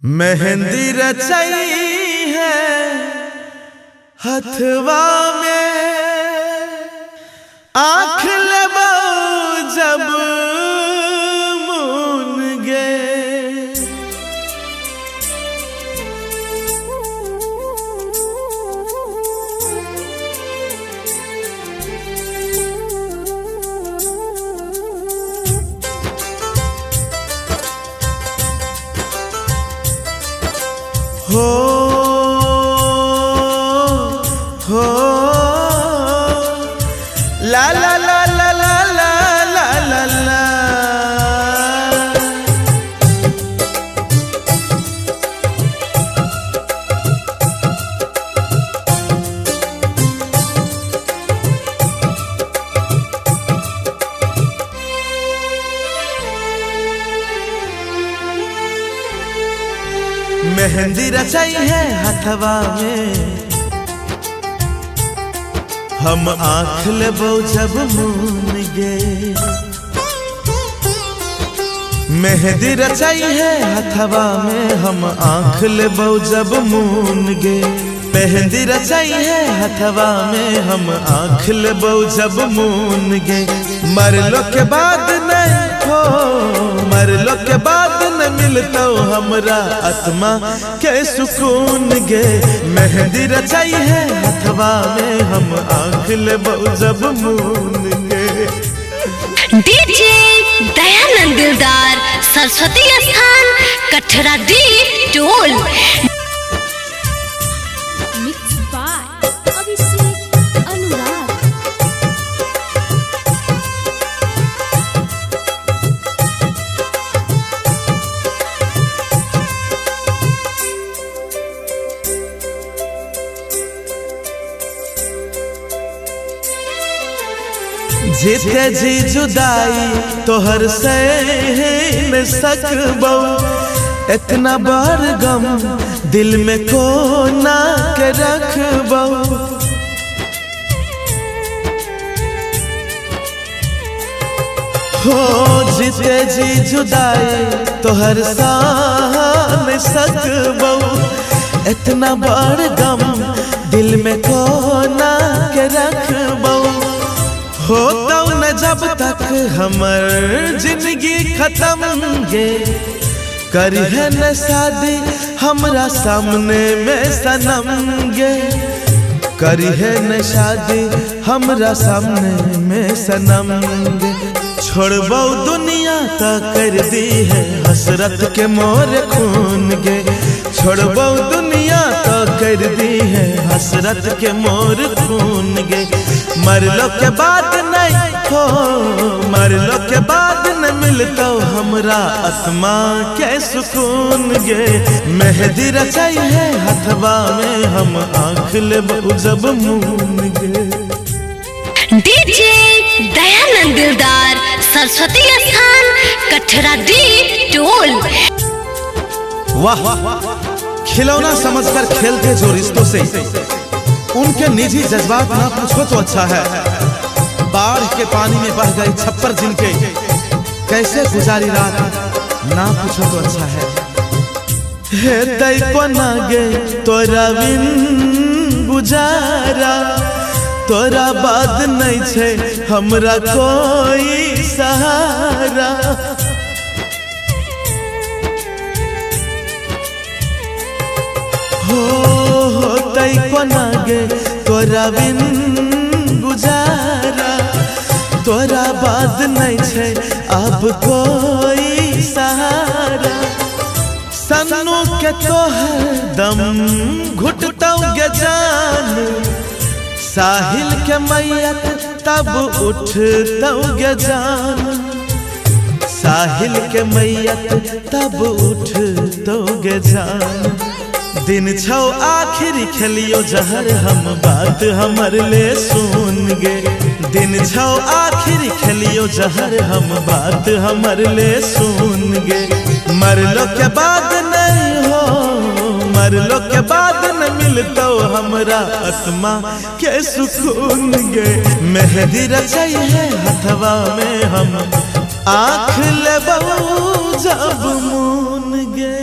मेहंदी रचाई है हथवा में, आँख लेबो जब मुन गे। हो हो ला ला ला ला ला ला ला ला ला। मेहंदी रचाई है हथवा में, हम आँख लेबो जब मुन गे। मेहंदी रचाई है हथवा में, हम आँख लेबो जब मुन गे। मेहंदी रचाई है हथवा में, हम आँख लेबो जब मुन गे। मरलो के बाद नहीं हो, मरलो के बाद न मिलतो हमरा आत्मा के सुकून गे। मेहंदी रचाई है हथवा में, हम आँख लेबो जब मुन गे। डीजे दयानंद दिलदार, सरस्वती स्थान, कठरा डी टोल। Mix by Abhishek Anurag. जीते जी जुदाई तोहर से न सकबो, इतना बार गम दिल में को ना के रखबो। हो जीते जी जुदाई तोहर सा न सकबो, इतना बार गम दिल में को ना के रखबो। हो तो न जब तक हमर जिंदगी खत्म गे, करिहे न शादी हमरा सामने में सनम गे। करिहे न शादी हमरा सामने में सनम गे। छोड़बो दुनिया त कर दी है हसरत के मोर खून गे। छोड़बो दुनिया त कर दी है हसरत के मोर खून गे। मरलो के बाद नहीं हो, मरलो के बाद न मिलतो हमरा आत्मा के सुकून गे। मेहंदी रचाई है हथवा में, हम आँख लेबो जब मुन गे। डीजे दयानंद दिलदार, सरस्वती स्थान, कठरा डी टोल। वाह, खिलौना समझकर खेलते जो रिश्तों से, उनके निजी जज्बात ना पूछो तो अच्छा है। बाढ़ के पानी में बह गई छप्पर जिनके, कैसे गुजारी रात ना पूछो तो अच्छा है। हे तई को ना गे तोरा बिन गुजारा, तोरा बाद नहीं छे हमरा कोई सहारा। हो तई को ना गे तोरा बिन गुजारा, तोरा बाद नहीं छे अब कोई सहारा। सन्नू के तोहर दम घुटतौ गे जान, साहिल के मैयत तब उठतौ गे जान। साहिल के मैयत तब उठतौ गे जान। दिन छौ आखिरी खेलियो जहर, हम बात हमर ले सुन गे। दिन छौ आखिरी खेलियो जहर, हम बात हमर ले सुन गे। मरलो के बाद नहीं हो, मरलो के बाद न मिलतो हमरा आत्मा के सुकून गे। मेहंदी रचाई है हथवा में, हम आँख लेबो जब मुन गे।